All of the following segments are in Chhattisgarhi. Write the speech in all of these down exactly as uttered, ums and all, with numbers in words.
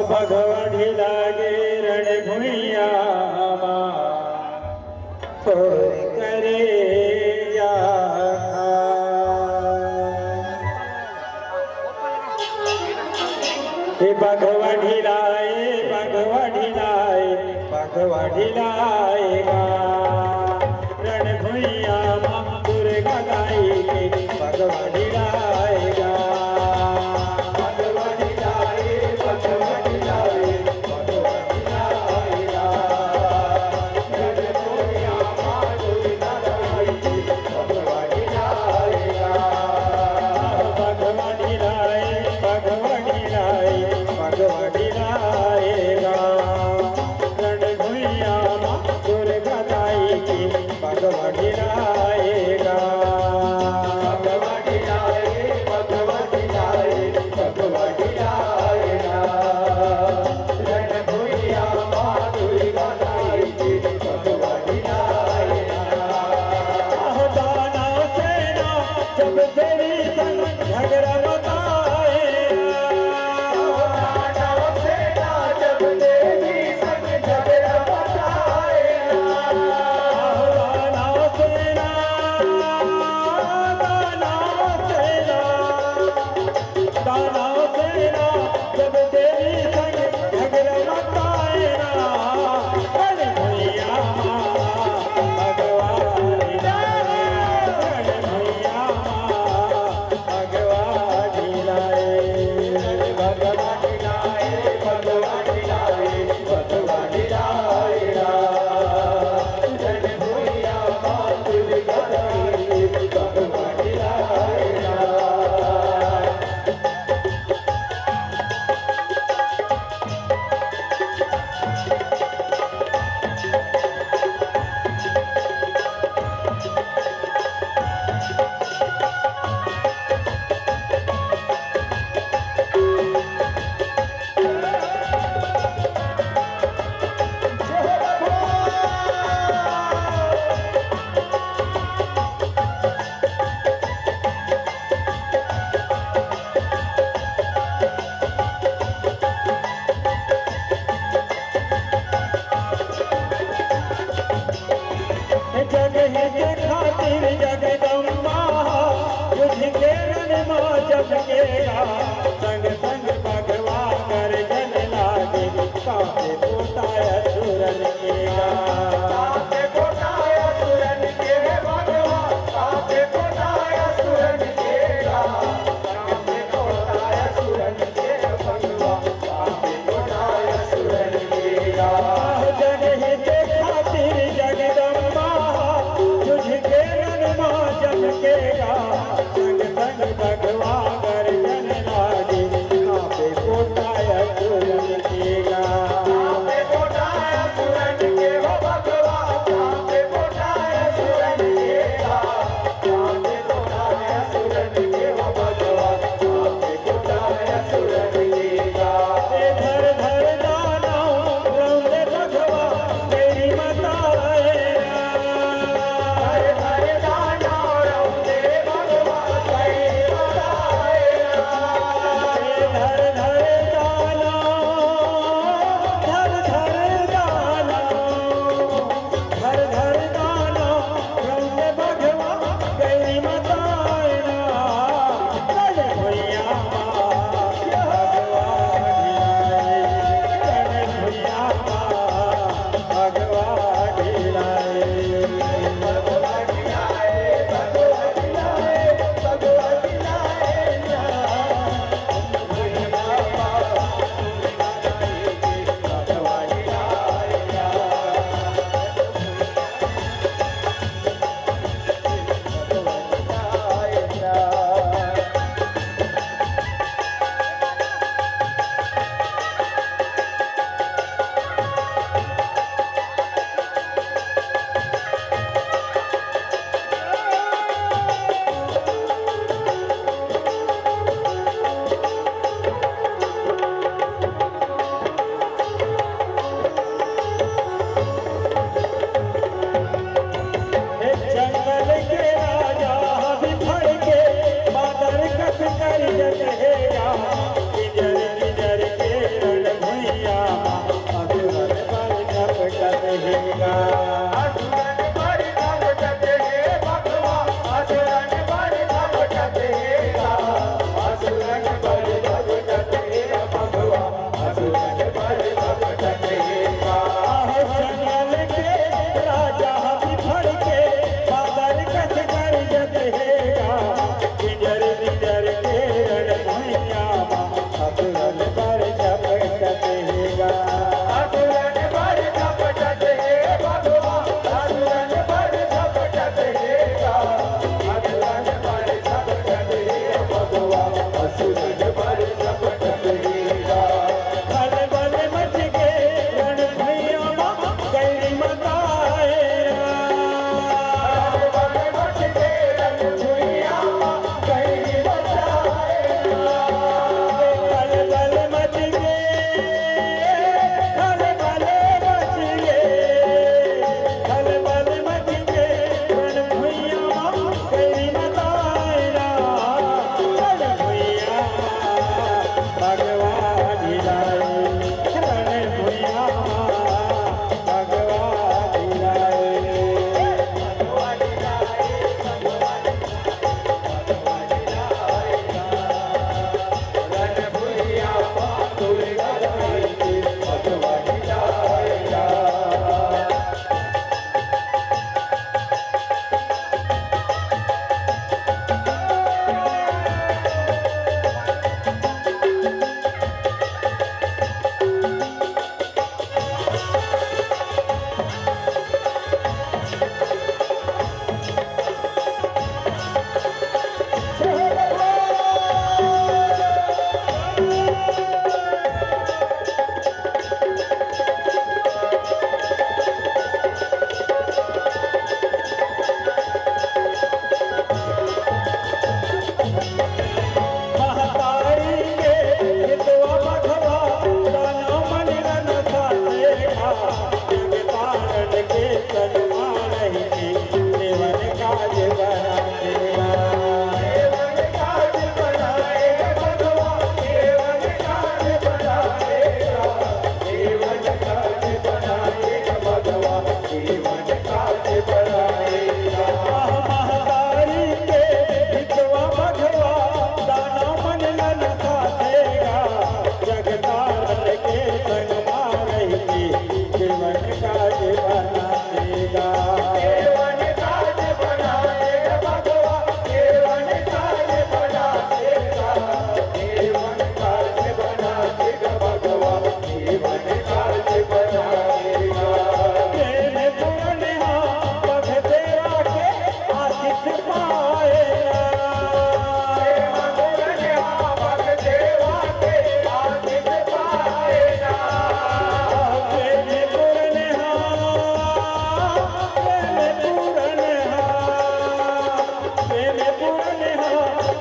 भगवा ढिला गे रण भुइया मा, तोर करे जाथा। ए भगवा ढिला ए, भगवा ढिला ए, भगवा ढिला ए गा। रण भुइया मा दुर्गा दाई के भगवा ढिला ए गा। भगवा ढिला ए, भगवा ढिला ए, भगवा ढिला ए गा। रण भुइया मा दुर्गा दाई के भगवा ढिला ए गा। भगवा ढिला ए, भगवा ढिला ए, भगवा ढिला ए गा। रण भुइया मा दुर्गा दाई के भगवा ढिला ए गा। भगवा ढिला ए, भगवा ढिला ए, भगवा ढिला ए गा। रण भुइया मा दुर्गा दाई के भगवा ढिला ए गा। आहो दानव सेना जब देवी संग झगड़ा मचाए। आहो दानव सेना जब देवी संग झगड़ा मचाए। आहो दानव सेना, दानव सेना, दानव सेना जब देवी संग झगड़ा मचाए ना, रण भुइया मा भगवा ढिला ए, रण भुइया मा भगवा ढिला ए, भगवा ढिला ए, भगवा ढिला ए, भगवा ढिला ए ना। रण भुइया मा दुर्गा दाई भगवा ढिला ए ना। जग हित खातिर जगदम्बा, युद्ध के रण मा जम के गा, संग संग भगवा गर्जन लागे, कांपे कोटा असुरन के गा। कांपे कोटा असुरन के भगवा, कांपे कोटा असुरन के गा। आह, जग हित खातिर जगदम्बा, युद्ध के रण मा जम के गा, संग संग भगवा गर्जन लागे, कांपे कोटा असुरन के गा।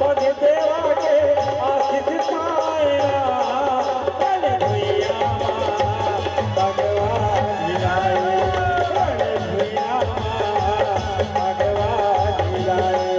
पग देवा के आशीष पाए ना, बल भुइया मा भगवान जाए, बल भुइया मा भगवान जाए।